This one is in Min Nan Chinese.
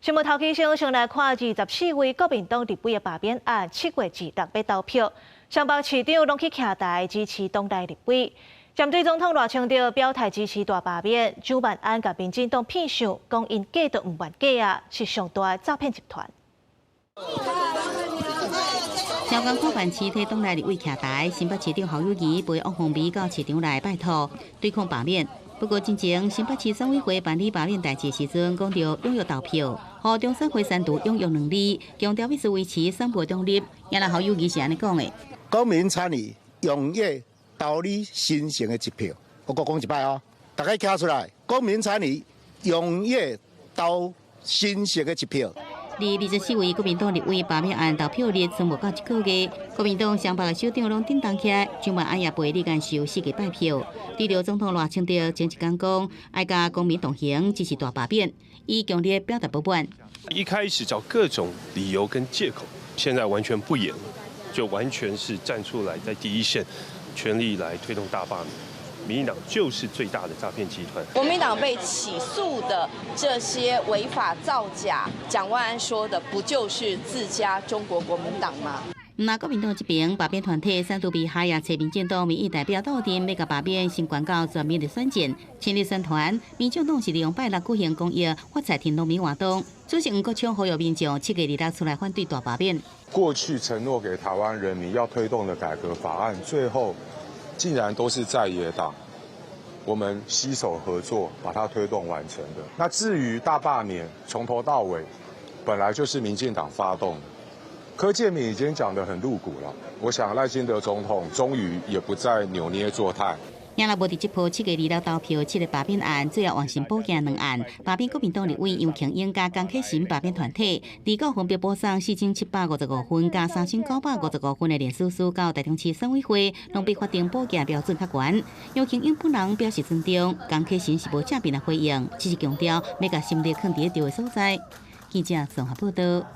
新聞頭起先先來看24位國民黨立委的罷免案，7月26欲投票，雙北市長攏去徛台支持黨內立委。針對總統賴清德表態支持大罷免，蔣萬安共民進黨騙相，講𪜶假都毋願假啊，是上大的詐騙集團。超工看板市替黨內立委徛台，新北市長侯友宜陪王鴻薇到市場來拜託對抗罷免。不過，進前新北市選委會辦理罷免代誌時陣，講著踴躍投票，予中選會刪除踴躍兩字，強調必須維持選務中立。也若侯友宜是按呢講的：公民參與，踴躍投你神聖的一票。我閣講一擺哦，大家徛出來，公民參與，踴躍投神聖的一票。佇24位國民黨立委罷免案投票日，剩無夠一個月，國民黨雙北的首長攏振動起來，蔣萬安也陪李干秀四界拜票。對著總統賴清德前一工講，愛佮公民同行，支持大罷免，伊強烈表達不滿。一開始找各種理由跟借口，現在完全不演了，就完全是站出來在第一線，全力來推動大罷免。民進黨就是最大的詐騙集團。國民黨被起訴的這些違法造假，蔣萬安說的不就是自家中國國民黨嗎？那國民黨這邊罷免團體三度被海也揣民進黨民意代表鬥陣，欲共罷免先宣告全面的選戰，親日宣傳。民眾黨是利用拜六舉行公益發菜天農民活動，主席黃國昌呼籲民眾7月26出來反對大罷免。過去承諾給台灣人民要推動的改革法案，最後竟然都是在野黨，我們攜手合作把它推動完成的。那至於大罷免，從頭到尾本來就是民進黨發動的。柯建銘已經講得很露骨了，我想賴清德總統終於也不再扭捏作態。也若無佇這波7月26投票，七个罷免案，最後完成補件兩案，罷免國民黨立委楊瓊英佮江啟臣罷免團體，二告分別補送4755份佮3955份的聯署書到台中市選委會，攏比法定補件標準較懸。楊瓊英本人表示尊重，江啟臣是無正面的回應，只是強調欲共心力囥佇對的所在。記者綜合報道。